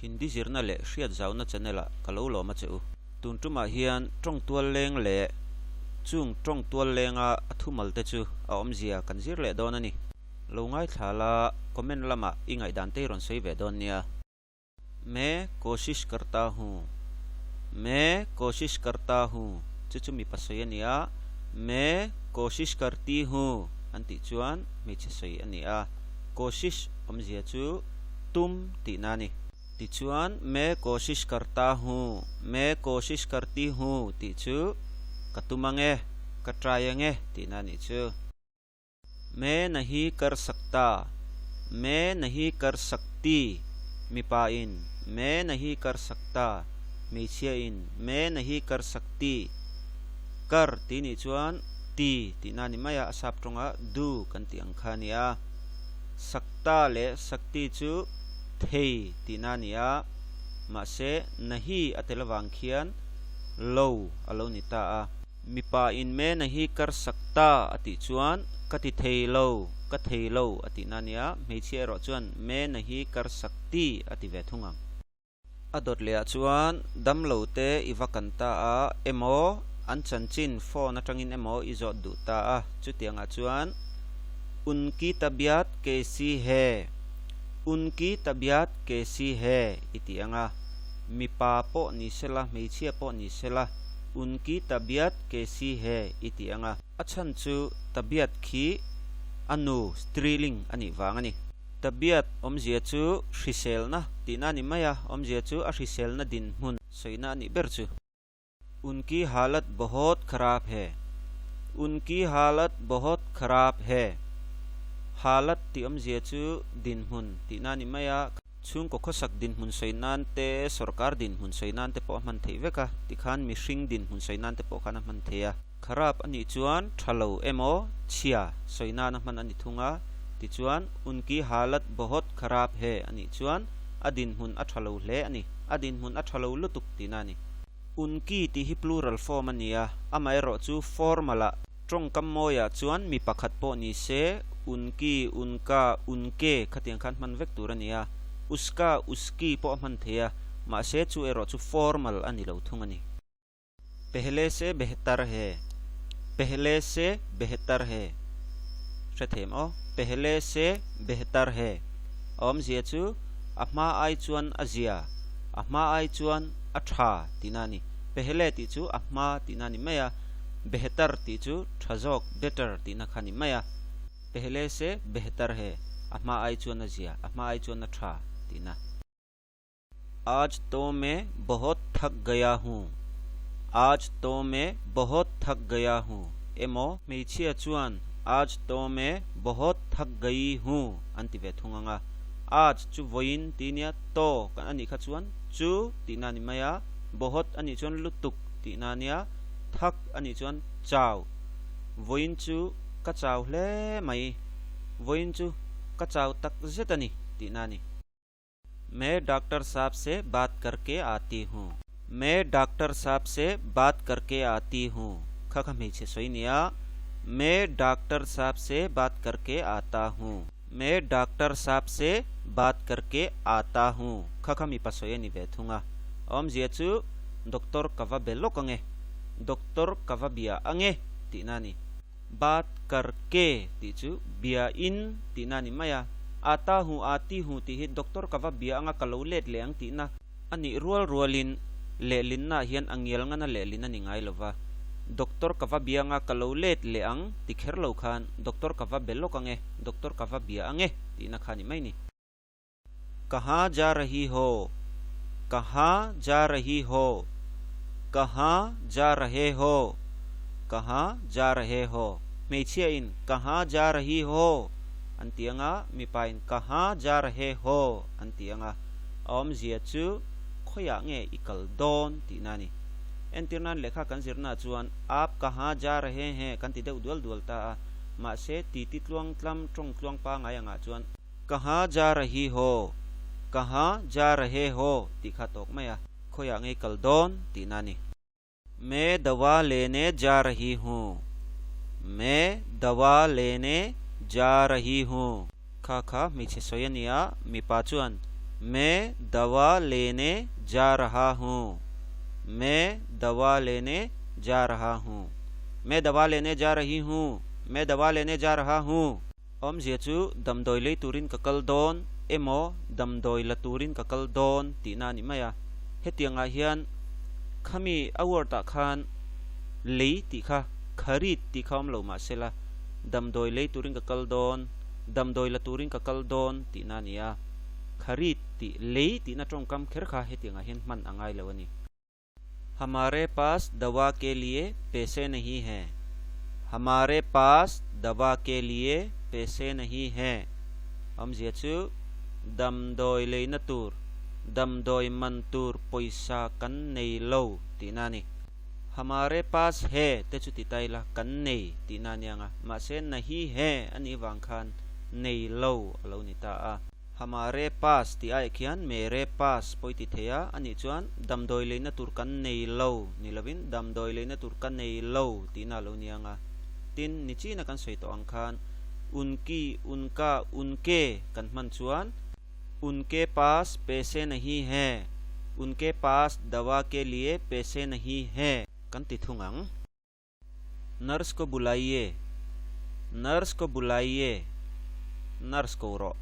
Hindi zirna leh hriat zauna channel ah ka lo lawm a che u. Tun tumah hian tawng tual leng leh chung tawng tual lenga a thumal te chu a awmzia kan zir leh dawn a ni. Lo ngaithla la, comment lamah i ngaihdan te i rawn sawi ve dawn nia. Main koshish karta hu, Main koshish karta hu chu chu mipa sawi a ni a, Main koshish karti hu an tih chuan hmeichhe sawi a ni a, koshish awmzia chu tum tihna a ni. Tichuan Main koshish karta hu, Main koshish karti hu tih chu ka tum ange, ka try ange tihna a nih chu. Me nahi kar sakta, Me nahi kar sakti, mipa in Me nahi kar sakta, hmeichhia in Me nahi kar sakti, kar tih nih chuan ti tihna a ni mai a, a sap tawnga do kan tih ang kha a ni a. Sakta leh sakti chu thei tihna a ni a, mahse nahi a tel avang khian lo a lo ni ta a. Mipa in Mena hi kar sak ta a tih chuan ka ti thei lo, ka thei lo a tihna a nia, hmeichhia erawh chuan Mena hi kar sak ti a ti ve thung ang. A dawt leh ah chuan damlo te i va kan ta a emaw an chanchin phone atangin emaw i zawt duh ta a, chutiang ah chuan Unki tabiat kaisi he? Unki tabiat kaisi he? i ti ang a, mipa pawh ni sela hmeichhia pawh ni sela Unki tabiat kaisi he i ti ang a. A chhan chu tabiat khi a nu, striling, a nih vang a ni. Tabiat awmzia chu hriselna tihna a ni mai a, awmzia chu a hriselna dinhmun sawina a nih ber chu. Unki halat bahot kharap he. Unki halat bahot kharap he. Halat tih awmzia chu dinhmun tihna a ni mai a. Chhungkaw khawsak dinhmun sawi nan te, sorkar dinhmun sawi nan te pawh a hman theih vek a, tikhan mihring dinhmun sawi nan te pawh khan a hman thei a. Kharap a nih chuan tha lo emaw chhia sawi nan a hman a ni thung a, tichuan unki halat bahot kharap he a nih chuan a dinhmun a tha lo hle a ni, a dinhmun a tha lo lutuk tihna a ni. Unki tih hi plural form a ni a, amaherawh chu formal ah tawngkam mawiah chuan mi pakhat pawh ni se unki, unka, unke khatiang khan hman vek tur a ni a, uska, uski pawh a hman thei a, mahse chu erawh chu formal a ni lo thung a ni. Pehle se behtar he, Pehle se behtar he, hre thei em aw, Pehle se behtar he, a awmzia chu a hma ai chuan a zia, a hma ai chuan a tha tihna a ni. Pehle tih chu a hma tihna a ni mai a, behtar tih chu tha zawk, better, tihna kha a ni mai a. Pehle se behtar he, a hma ai chuan a zia, a hma ai chuan a tha tihna. Aaj to main bahut thak gaya hu, Aaj to main bahut thak gaya hu emaw hmeichhia chuan Aaj to main bahut thak gayi hu an ti ve thung ang a. Aaj chu vawiin tih nia to kan a nih kha chuan chu tihna a ni mai a, bahut a nih chuan lutuk tihna a nia, thak a nih chuan chau. Vawiin chu ka chau hle mai, vawiin chu ka chau tak zet a ni tihna a ni. Main doctor saab se baat karke aati hu. Main doctor saab se baat karke aati hu kha kha hmeichhe sawi nia. Main doctor saab se baat karke aata hu. Main doctor saab se baat karke aata hu kha kha mipa sawi a ni ve thung a. A awmzia chu doctor ka va be lawk ange, doctor ka va bia ange tihna a ni. Baat karke tih chu bia in tihna a ni mai a, ata hu ati hu tih hi doctor ka va bia anga ka lo let leh ang tihna a nih rual rualin lehlinnaah hian a ngial ngana lehlin a ni ngai lo va, doctor ka va bia anga ka lo let leh ang ti kher lo khan doctor ka va be lawk ange, doctor ka va bia ange tihna kha a ni mai ni. Kaha ja rahi ho, kaha ja rahi ho, kaha ja rahe ho, kaha ja rahe ho. Hmeichhia in kaha ja rahi ho an ti anga, mipa in kaha ja rahe ho an ti anga. A awmzia chu khawiah nge i kal dawn tihna a ni. Entir nan lehkha kan zirnaah chuan aap kaha ja rahe he kan ti deuh dual dual ta a, mahse titi tluang tlam tawng tluang pangai angah chuan, Kaha ja rahi ho, kaha ja rahe ho tih kha tawk mai a, khawiah ngei kal dawn tihna a ni. Me dawa lene ja rahi hu, me dawa lene ja rahi hu. Kha kha hmeichhe sawi a ni a, mipa chuan मैं दवा लेने जा रहा हूँ। मैं दवा लेने जा रहा हूँ। मैं दवा लेने जा रही हूँ। मैं दवा लेने जा रहा हूँ। Awmzia chu damdawi lei turin ka kal dawn emaw damdawi la turin ka kal dawn tihna a ni mai a. Hetiangah hian khami a word ah khan lei tih kha kharit tih kha awm lo mah sela damdawi lei turin ka kal dawn, damdawi la turin ka kal dawn tihna a ni a. Kharit tih lei tihna tawngkam kher kha hetiangah hian hman a ngai lo a ni. Hamare paas dawa ke liye paise nahi hai. Hamare paas dawa ke liye paise nahi hai. Awmzia chu damdawi leina tur, damdawi man tur pawisa kan nei lo tihna a ni. Hamare paas hai te chu ti ta ila kan nei tihna a niang a, mahse nahi hai a nih vang khan nei lo a lo ni ta a. Hamare pass tih aih khian mere pass pawi ti thei a, anih chuan damdawi leina tur kan nei lo ni lovin damdawi leina tur ka nei lo tihna a lo ni ang a. Tin, nichina kan sawi tawh ang khan unki, unka, unke kan hman chuan unke pass paise nahi hai, unke pass dawa ke liye paise nahi hai kan ti thung ang. Nurse ko bulaiye, Nurse ko bulaiye, Nurse ko rawh,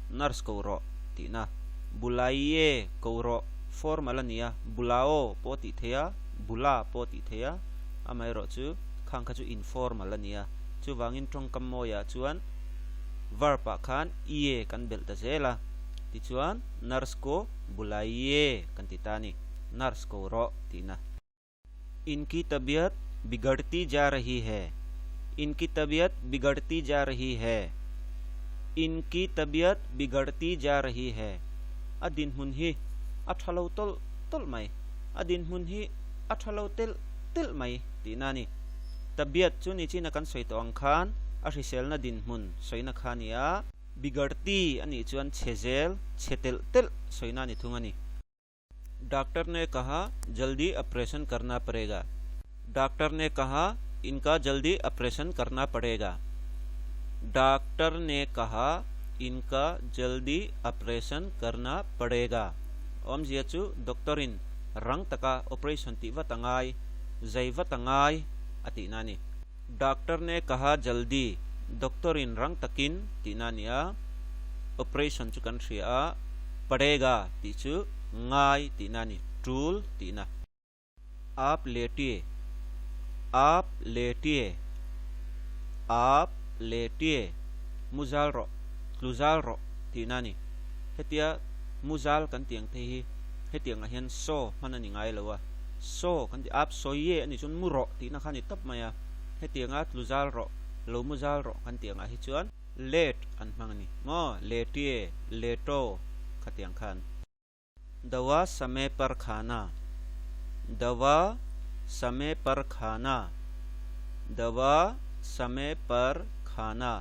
Nurse ko rawh tihna. Bulaiye ko rawh formal a ni a, bulao pawh a tih theih a, bula pawh a tih theih a, amaherawh chu khang kha chu informal a ni a. Chuvangin tawngkam mawiah chuan verb ah khan iye kan belh ta zel a, tichuan nurse ko bulaiye kan ti ta a ni, nurse ko rawh tihna. इनकी तबीयत बिगड़ती जा रही है इनकी तबीयत बिगड़ती जा रही है इनकी तबीयत बिगड़ती जा रही है a dinhmun hi a tha lo tawlh tawlh mai a dinhmun hi a tha lo telh telh mai tihna a ni. Tabiat chu ni chin a kan sawi tawh ang khan a hriselna dinhmun sawina kha a ni a. Bigarti a nih chuan chhe zel, chhe telh telh sawina a ni thung a ni. Doctor ने कहा जल्दी operation करना पड़ेगा doctor ने कहा इनका जल्दी ऑपरेशन करना पड़ेगा डॉक्टर ने कहा इनका जल्दी ऑपरेशन करना पड़ेगा awmzia chu doctor in rang taka operation tih vat a ngai zai vat a ngai a tihna a ni. Doctor ne kaha jaldi, doctor in rang takin tihna a ni a, operation chu kan hria a, padega tih chu ngai tihna a ni, tul tihna. Aap letiye, aap letiye, aap letiye, mu zal rawh, tlu zal rawh tihna a ni. Hetia mu zal kan tih ang te hi hetiangah hian saw hman a ni ngai lo a. Saw kan ti ap sawi e a nih chuan mu rawh tihna kha a ni tawp mai a, hetianga tlu zal rawh, lo mu zal rawh kan tih angah hi chuan let an hmang a ni maw, letie, leto khatiang khan. Dawa same par khana, dawa same par khana, dawa same par khana,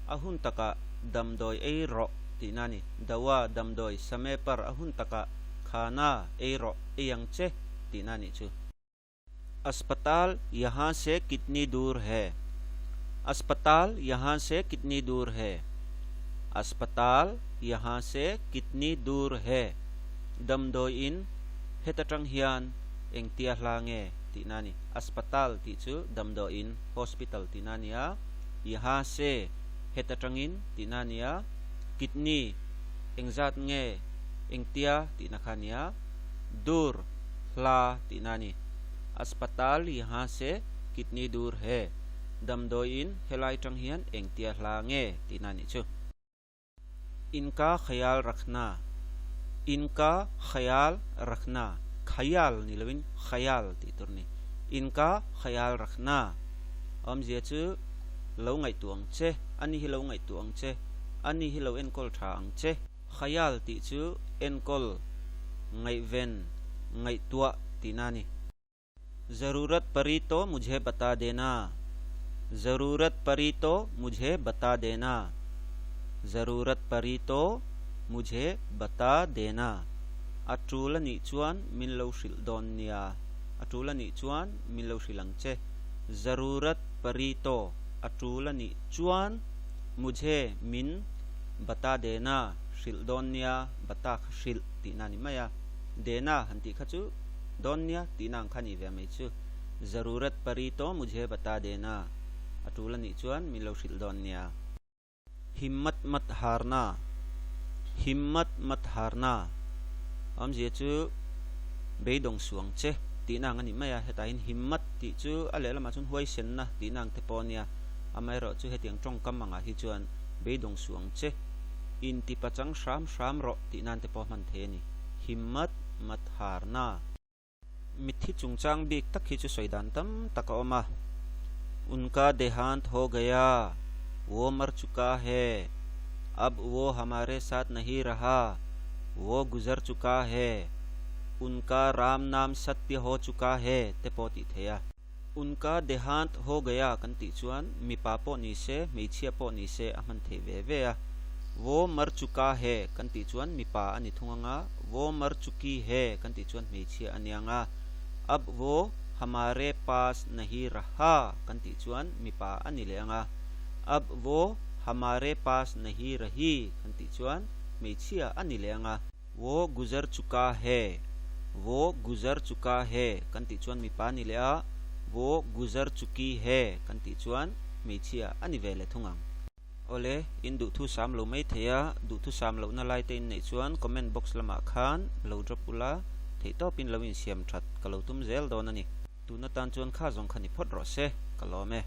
a hun takah damdawi ei rawh tihna a ni, dawa damdawi same par a hun takah khana ei rawh. Ei ang che tihna a nih chu. Aspatal yahan se kitni dur hai? Aspatal yahan se kitni dur hai? Aspatal yahan se kitni dur hai? Damdawiin heta tang hian engtia hla nge tihna a ni. Aspatal tih chu damdawiin, hospital tihna a ni a, yahan se heta tangin tihna a ni a, kitni engzat nge engtia tihna kha a ni a. Dur, hla tihna a ni. Aspatal yahan se kitni dur he? Damdawiin helai tang hian engtia hla nge tihna a nih chu. Inka khayal rakhna, Inka khayal rakhna, khayal ni loin khayal tih tur a ni. Inka khayal rakhna awmzia chu lo ngaihtuah ang che, ani hi lo ngaihtuah ang che, ani hi lo enkawl tha ang che. Khayal tih chu enkawl, ngaihven, ngaihtuah tihna a ni. Zarurat pari to mujhe bata dena, Zarurat pari to mujhe bata dena, Zarurat pari to mujhe bata dena, A tul a nih chuan min lo hrilh dawn nia, A tul a nih chuan min lo hrilh ang che. Zarurat pari to, A tul a nih chuan mujhe min. Bata dena Hrilh dawn nia, bata kha hrilh tihna a ni mai a. Dena han tih kha chu dawn nia tihna ang kha a nih ve mai chu. Zarurat pari to mujhe bata dena a tul a nih chuan min lo hrilh dawn nia. Himmat mat harna Himmat mat harna awmzia chu beidawng suang che tihna ang a ni mai a, hetah hian himmat tih chu a lehlamah chuan huaisenna tihna ang te pawh a nia, amaherawh chu hetiang tawngkam angah hi chuan beidawng suang che intipachang hram hram rawh tih nan te pawh hman thei a ni. Himmat mat harna. Mitthi chungchang bik tak hi chu sawi dan tam tak a awm a. Unka dehant ho gaya, wo mar chuka he, ab wo hamare saath nahi raha, wo guzar chuka he, unka Ram naam satya ho chuka he te pawh tih thei a. Unka dehant ho gaya kan tih chuan mipa pawh ni se, hmeichhia pawh ni se a hman theih ve ve a. Wo mar chuka he kan tih chuan mipa a ni thung anga, wo mar chuki he kan tih chuan hmeichhia a ni anga. Ab wo hamare paas nahi raha kan tih chuan mipa a ni leh anga. Ab wo hamare paas nahi rahi kan tih chuan hmeichhia a ni leh anga. Wo guzar chuka he, Wo guzar chuka he kan tih chuan mipa a ni leh a, Wo guzar chuki he kan tih chuan hmeichhia a ni ve leh thung ang. Awle, in duhthu sam lo mai thei a, duhthu sam lohna lai te in neih chuan comment box lamah khan lo drop ula, theihtawpin lo insiam that ka lo tum zel dawn a ni. Tun atan chuan kha zawng kha ni phawt rawh se, ka lawm e.